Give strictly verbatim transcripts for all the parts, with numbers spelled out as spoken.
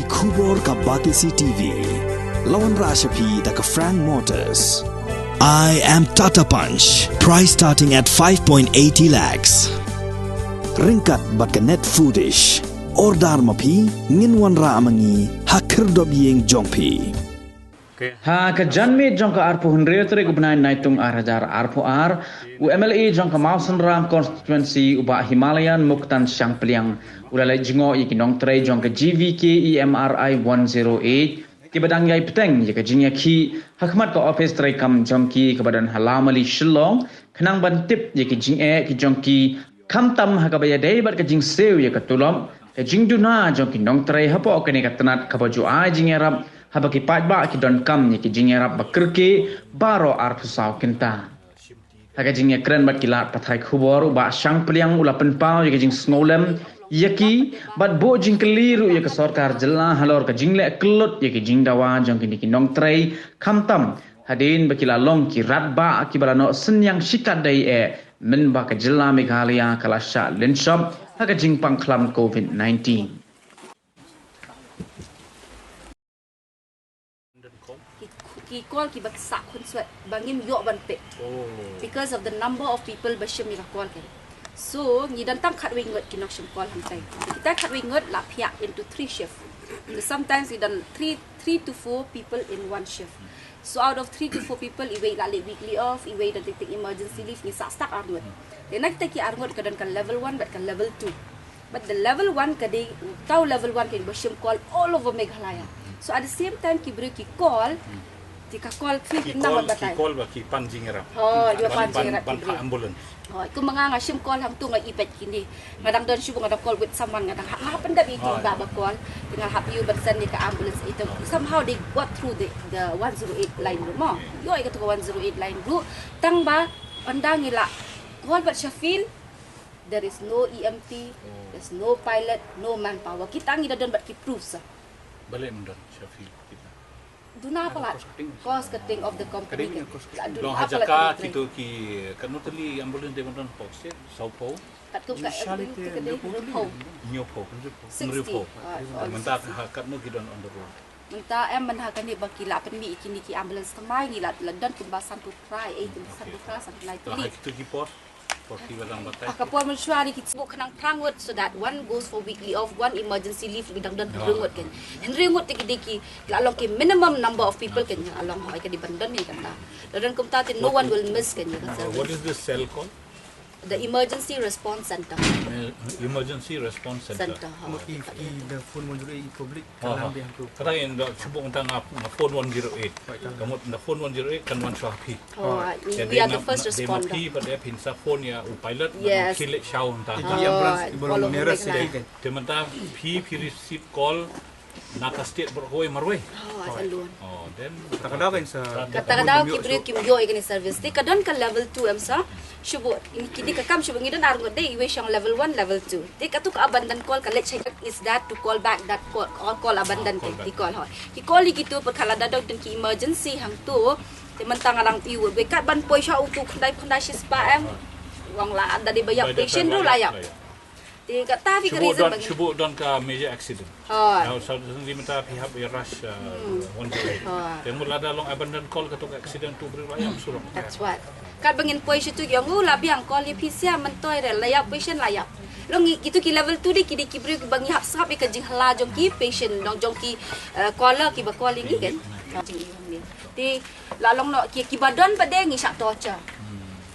Khubor ka Batesi T V. La wanrah sha phi da ka Frank Motors. I am Tata Punch. Price starting at five point eighty lakhs. Ryngkat bad ka Net Foodish. Order ma phi, ngin wanrah ma ngi ha khyrdop ïing jong phi. Ha ka janmiet jong ka arphew hynriew tarik u bnai Naitung ar hajar arphew ar, u M L A jong ka Mawsynram constituency u Bah Himalayan Muktan Shangpliang u la leit jngoh ïa ki nongtrei jong ka G V K E M R I one zero eight kiba dang ïai bteng ïa ka jingïakhih ha khmat ka ophis treikam jong ki kaba don ha Lawmali Shillong, khnang ban tip ïa ki jingeh ki jong ki, khamtam ha kaba ïadei bad ka jingsiew ïa ka tulop, ka jingduna jong ki nongtrei hapoh kane ka tnat kaba ju ai jingïarap haba ki paidbah ki donkam ïa ki jingïarap ba kyrkieh baroh arphew saw kynta. Ha ka jingïakren bad ki lad pathai khubor, u Bah Shangpliang u la pynpaw ïa ka jingsngewlem ïa ki bad buh jingkylli ruh ïa ka sorkar jylla halor ka jingleh kyllut ïa ki jingdawa jong kine ki nongtrei, khamtam hadien ba ki la long ki radbah kiba la noh synñiang shikatdei eh mynba ka jylla Meghalaya ka la shah lynshop ha ka jingpang khlam covid nineteen. Ki, ki call kiba sah khunswet ba ngim ïoh ban pick because of the number of people ba shim ïa ka call kan. So ngi don tang khatwei ngut ki nongshim call hangtai. Kita khatwei ngut la phiah into three shift. So sometimes ngi don three, three to four people in one shift. So out of three to four people, iwei la leh weekly off, iwei don tik tik emergency leave, ngi sah stak arngut. Te na kita ki arngut ka don ka level one bad ka level two. But the level one ka dei, tau level one ka dei ba shim call all over Meghalaya. So at the same time ki briew ki call, ti ka call free ki nang ban batai. Ki call ba ki pan jingïarap. Oh, ïa pan jingïarap ban phah ambulance. Oh, kumba nga nga shim call hangtu nga i peit kine. Nga dang don shuh ba nga dang call with someone, nga dang hap, nga hap pyndep ïa ki ba ba call. Te nga hap ïa u ban send ïa ka ambulance ito. Somehow they got through the, the one zero eight line ruh mo. Ïoh ïa katu ka one zero eight line ruh. Tang ba ynda ngi la call bad sha field, there is no E M T, there's no pilot, no manpower. Kita ngi da don bad ki proofs. Balei ym don sha field kita? Duna palat. Cost cutting of the company. Long ha jaka kito ki, katno tylli ambulance dei ban don hapoh state? Sawphew. Katkum ka ambulance ka dei hynriewphew. Hynñiewphew, hynñiewphew. Sixty. Mynta ha katno ki don on the road? Mynta em, mynta ha kane ba ki la pynmih ïa kine ki ambulance thymmai ngi la don kumba sanphew phra, eh, sanphew phra, sanphew lai tylli. Ha kito ki por? Ha ka por mynshuwa ki sbuk khnang phra ngut, so that one goes for weekly off, one emergency leave, ngi dang don hynriew ngut kan. Hynriew ngut te ki dei ki la long ki minimum number of people kan, la long hoi ka dei ban don ïa kata. La don kumta te no one will miss kan ïa ka service. What is this cell called? The Emergency Response Center. Emergency Response Center. Center. Ki ki da phone one zero eight public. Kata in da sbuk mynta nga phone one zero eight. Ka mut da phone one zero eight kan wan shuwa phi. Oh, we are the first responder. Phi pat da phin sa phone ïa u pilot. Yes. Phi leh shaw mynta. Ki ambulance ki ba long nearest station. Te mynta phi phi receive call na ka state baroh kawei marwei. Oh, sa lun. Oh, then kata ka daw kan sa. Kata ka daw ki briew kim ïoh ïa kane service. Te ka don ka level two em sa. Shu buh, ki dei ka kam shu buh, ngi don ar ngut dei, iwei shong level one, level two. Te katu ka abandon call ka leit sha, is that to call back that call, call, call abandon te, ki call hoi. Ki call ïa kitu pyrkhat lada dang don ki emergency hangtu. Te mynta nga dang ïoh wei kat ban poi sha utu khyndai khyndai shispah em. Wan la da dei ba ïap patient ruh la ïap. Te kata phi ka reason ba ngi. Shu buh don ka major accident. Hooid. Now suddenly mynta phi hap ïa rush one zero eight. Te mut lada long abandon call kato ka accident tu briew la ïap surok. That's what. Kat ba ngin poi sha tu ki ong u la biang call ïa phi sia, myntoi re la ïap patient la ïap. Long ngi kitu ki level two dei ki dei ki briew ba ngi hap sngap ïa ka jinghylla jong ki patient, long jong ki caller kiba call ïa ngi kan. Te la long noh ki kiba don pat de ngi shah torture.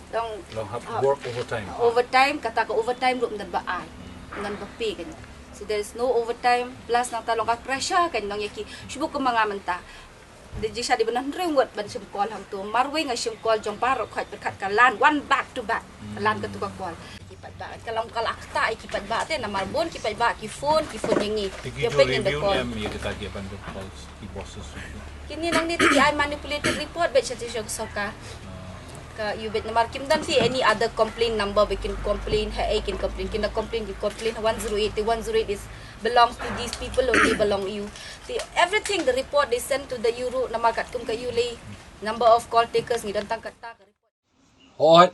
Long long hap work overtime. Overtime, kata ka overtime ruh ym don ba ai, ym don ba pay kan. So there is no overtime, plus nangta long ka pressure kan, long ïa ki shu buh kumba nga mynta. Da jingshisha dei ban hynriew ngut ban shim call hangtu. Marwei nga shim call jong baroh khoit pyrkhat ka lan, one back to back. Ka lan katu ka call. Ki paidbah ka long ka la ktah ïa ki paidbah te, namar bun ki paidbah ki phone, ki phone ïa ngi. Ki phone ïa ngi. Em ïa kita ki abandon calls. Kine nangne te ki ai manipulated report beit sha station ka sorkar. Ka ïoh beit namar kim don te any other complaint number ba kin complain ha, eh, kin complain, kin da complain, kin complain one zero eight, te one zero eight is belongs to these people only, belong ïa u. Te everything, the report they send to the ïa u ruh namar katkum ka ïa u lei number of call takers ngi don tang kata ka report. Hooid,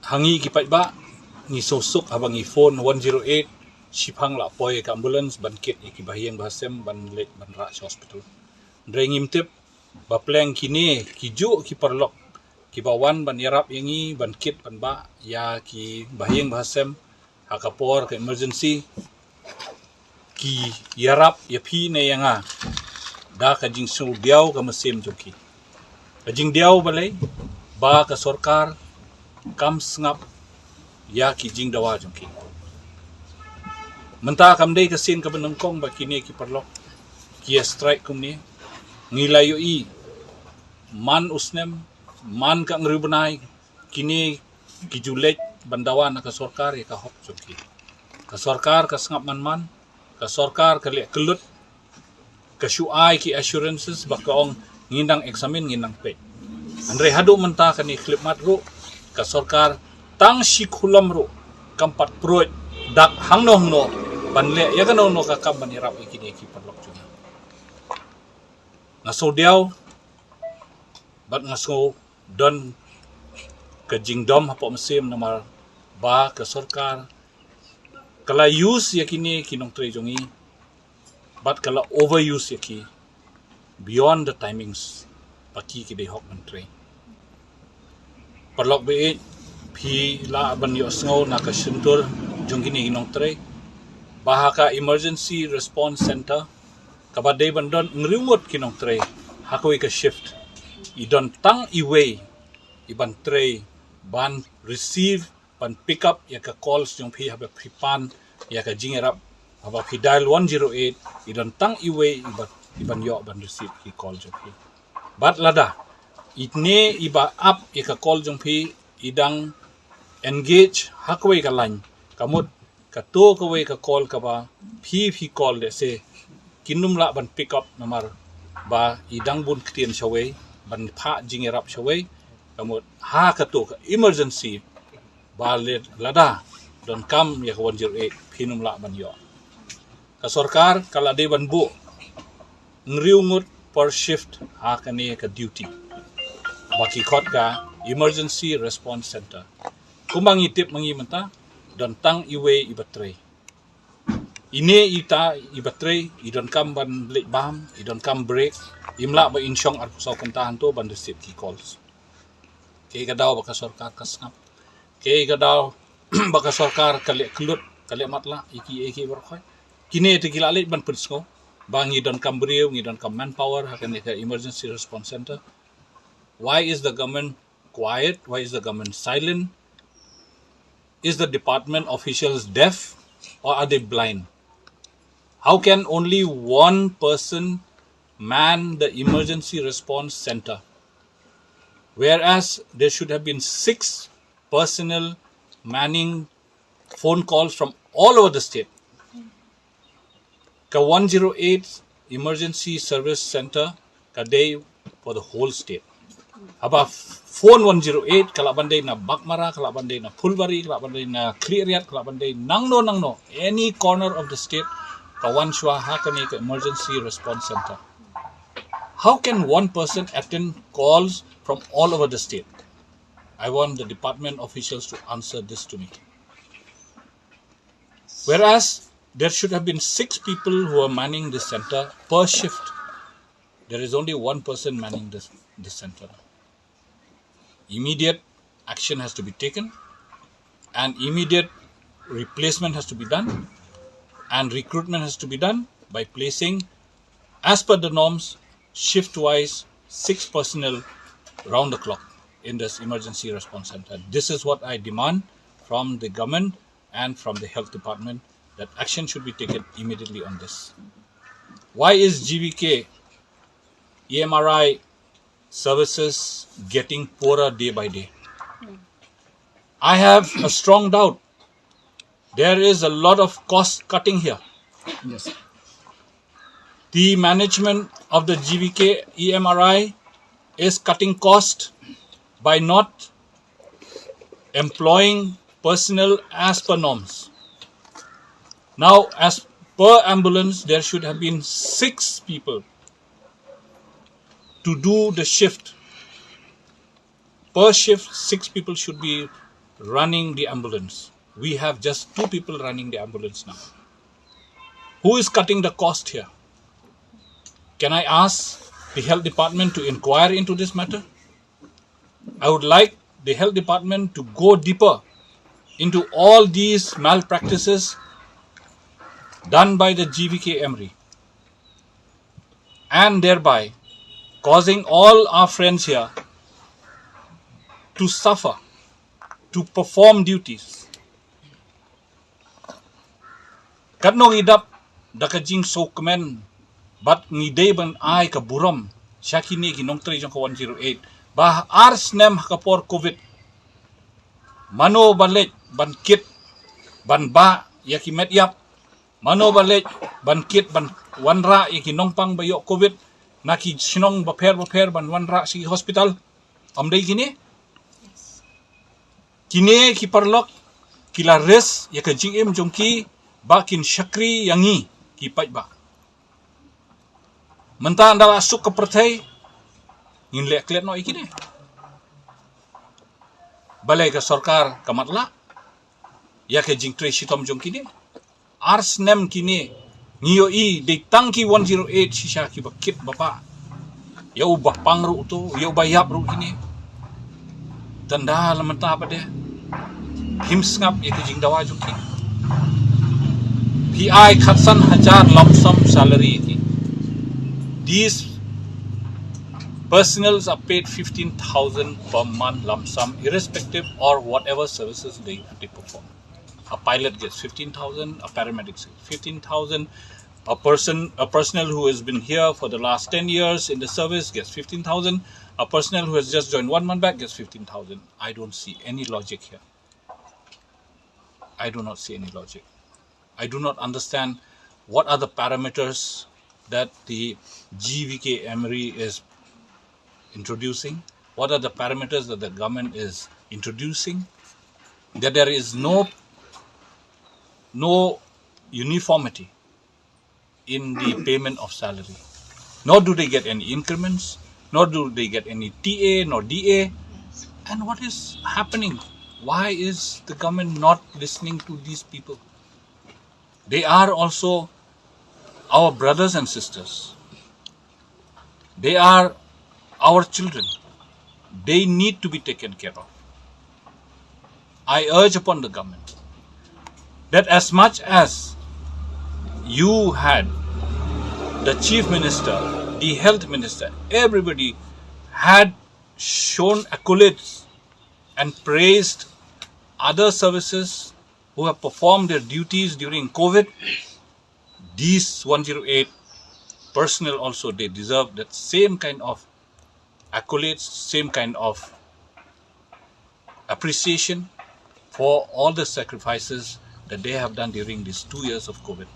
ha ngi ki paidbah ngi sngewsuk haba ngi phone one zero eight, Shiphang la poi ka ambulance ban kit ïa ki bahaïing bahasem ban leit ban rah sha hospital. Hynrei ngim tip ba pleng kine ki juh ki paralok kiba wan ban ïarap ïa ngi ban kit ban bah ïa ki bahaïing bahasem ha ka por ka emergency, ki ïarap ïa phi ne ïa nga da ka jingsngewdiaw ka mynsiem jong ki. Ka jingdiaw balei? Ba ka sorkar kam sngap ïa ki jingdawa jong ki. Mynta kam dei ka sien kaba nyngkong ba kine ki paralok ki ïa strike kumne. Ngi la ïohi man u snem, man ka hynriew bnai, kine ki ju leit ban dawa na ka sorkar ïa ka hok jong ki. Ka sorkar ka sngap man man, ka sorkar ka leh kyllut, ka shu ai ki assurances ba ka ong ngin dang examine, ngin dang peit. Hynrei haduh mynta kane khyllipmat ruh ka sorkar tang shi khulom ruh kam pat pruid dak hangno hangno ban leh ïa kano kano ka kam ban ïarap ïa kine ki paralok jong ngi. Nga sngewdiaw bad nga sngew don ka jingdom hapoh mynsiem namar ba ka sorkar ka la use ïa kine ki nongtrei jong ngi bad ka la overuse ïa ki beyond the timings ba ki ki dei hok ban trei. Paralok ba ïeit, phi lah ban ïohsngew na ka shyntur jong kine ki nongtrei ba ha ka emergency response center kaba dei ban don hynriew ngut ki nongtrei ha kawei ka shift, i don tang iwei i ban trei ban receive, ban pick up ïa ka calls jong phi haba phi pan ïa ka jingïarap. Haba phi dial one zero eight, i don tang iwei i ban, i ban ïoh ban receive ki call jong phi. Bad lada ine iba ap ïa ka call jong phi i dang engage ha kawei ka line, ka mut kato kawei ka call kaba phi phi call, lehse kin ym lah ban pick up namar ba i dang bun ktien shawei, ban phah jingïarap shawei, ka mut ha kato ka emergency ba lada donkam ïa ka one zero eight phin ym lah ban ïoh. Ka sorkar ka la dei ban buh hynriew ngut per shift ha kane ka duty ba ki khot ka emergency response center. Kumba ngi tip ma ngi mynta, don tang iwei iba trei. Ine ita iba trei i donkam ban leit bam, i donkam break, im lah ba in shong arphew saw kynta hangto ban receive ki calls. Kaei ka daw ba ka sorkar ka sngap? Kaei ka daw ba ka sorkar ka leh kyllut, ka leh matlah ïa ki, ïa ki baroh khoit? Kine te ki la leit ban pynsngew ba ngi donkam briew, ngi donkam manpower ha kane ka emergency response center. Why is the government quiet? Why is the government silent? Is the department officials deaf or are they blind? How can only one person man the emergency response center, whereas there should have been six personnel manning phone calls from all over the state? Ka one zero eight emergency service center ka dei for the whole state. Haba phone one zero eight, ka lah ban dei na Baghmara, ka lah ban dei na Phulbari, ka lah ban dei na Khliehriat, ka lah ban dei nangno nangno, any corner of the state, ka wan shuwa ha kane ka emergency response center. How can one person attend calls from all over the state? I want the department officials to answer this to me. Whereas there should have been six people who are manning the center per shift. There is only one person manning this, this center. Immediate action has to be taken, and immediate replacement has to be done, and recruitment has to be done by placing, as per the norms, shift-wise, six personnel round the clock in this emergency response center. This is what I demand from the government and from the health department, that action should be taken immediately on this. Why is G V K E M R I services getting poorer day by day? I have a strong doubt. There is a lot of cost cutting here. Yes. The management of the G V K E M R I is cutting cost by not employing personnel as per norms. Now, as per ambulance, there should have been six people to do the shift. Per shift, six people should be running the ambulance. We have just two people running the ambulance now. Who is cutting the cost here? Can I ask the health department to inquire into this matter? I would like the health department to go deeper into all these malpractices done by the G V K Emri, and thereby causing all our friends here to suffer, to perform duties. Katno ngi dap da ka jingsngewkmen bad ngi dei ban ai ka burom sha kine ki nongtrei jong ka one zero eight ba ar snem ha ka por covid, mano ba leit ban kit ban bah ïa ki met ïap, mano ba leit ban kit ban wanrah ïa ki nongpang ba ïoh covid na ki shnong bapher bapher ban wanrah sha ki hospital? Ym dei kine? Kine ki paralok ki la risk ïa ka jingim jong ki ba kin shakri ïa ngi ki paidbah. Mynta ynda la suk ka pyrthei, ngin leh klet noh ïa kine. Balei ka sorkar ka matlah ïa ka jingtrei shitom jong kine? Ar snem kine ngi ïohi dei tang ki one zero eight shisha kiba kit ba bah. Ïa u ba pang ruh uto, ïa u ba ïap ruh kine. Tang da la mynta pat de phim sngap ïa ka jingdawa jong ki. Phi ai khatsan hajar lump sum salary ïa ki. These personnels are paid fifteen thousand per month lump sum, irrespective or whatever services they, they perform. A pilot gets fifteen thousand, a paramedic gets fifteen thousand, a person, a personnel who has been here for the last ten years in the service gets fifteen thousand, a personnel who has just joined one month back gets fifteen thousand. I don't see any logic here. I do not see any logic. I do not understand what are the parameters that the G V K Emri is introducing, what are the parameters that the government is introducing, that there is no, no uniformity in the payment of salary. Nor do they get any increments, nor do they get any T A nor D A. And what is happening? Why is the government not listening to these people? They are also our brothers and sisters. They are our children. They need to be taken care of. I urge upon the government that as much as you had the chief minister, the health minister, everybody had shown accolades and praised other services who have performed their duties during covid, these one zero eight personnel also, they deserve that same kind of accolades, same kind of appreciation for all the sacrifices that they have done during these two years of covid.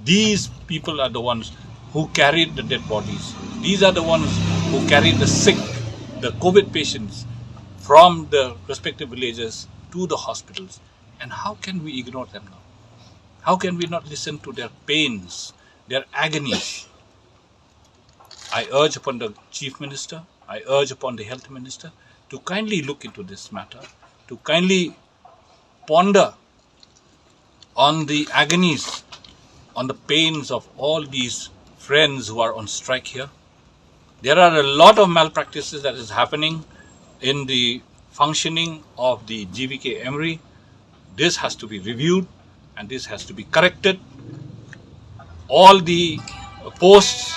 These people are the ones who carried the dead bodies. These are the ones who carried the sick, the covid patients from the respective villages to the hospitals. And how can we ignore them now? How can we not listen to their pains, their agonies? I urge upon the Chief Minister, I urge upon the Health Minister to kindly look into this matter, to kindly ponder on the agonies, on the pains of all these friends who are on strike here. There are a lot of malpractices that is happening in the functioning of the G V K Emri. This has to be reviewed and this has to be corrected. All the posts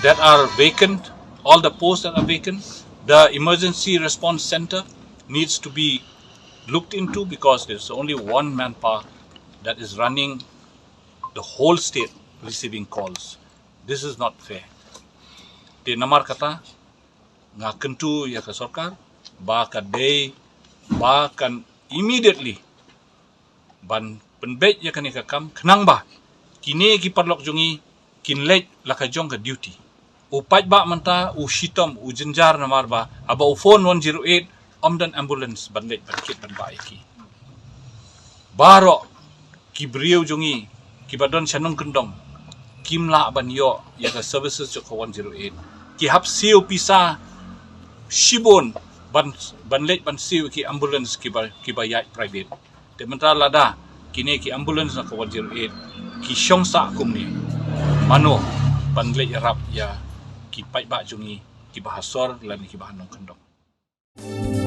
that are vacant, all the posts that are vacant, the emergency response center needs to be looked into because there's only one manpower that is running the whole state receiving calls. This is not fair. Te namar kata nga kyntu ïa ka sorkar ba ka dei ba kan immediately ban pynbeit ïa kane ka kam khnang ba kine ki paralok jong ngi kin leit la ka jong ka duty. U paidbah mynta u shitom, u jynjar namar ba haba u phone one zero eight, ym don ambulance ban leit ban kit ban bah ïa ki. Baroh ki briew jong ngi kiba don sha nongkyndong kim lah ban ïoh ïa ka services jong ka one zero eight. Ki hap siew pisa shibun ban, ban leit ban siew ki ambulance kiba, kiba ïaid private. Te mynta lada kine ki ambulance na ka one zero eight ki shong sah kumne, mano ban leit ïarap ïa ki paidbah jong ngi kiba ha sor lane kiba ha nongkyndong.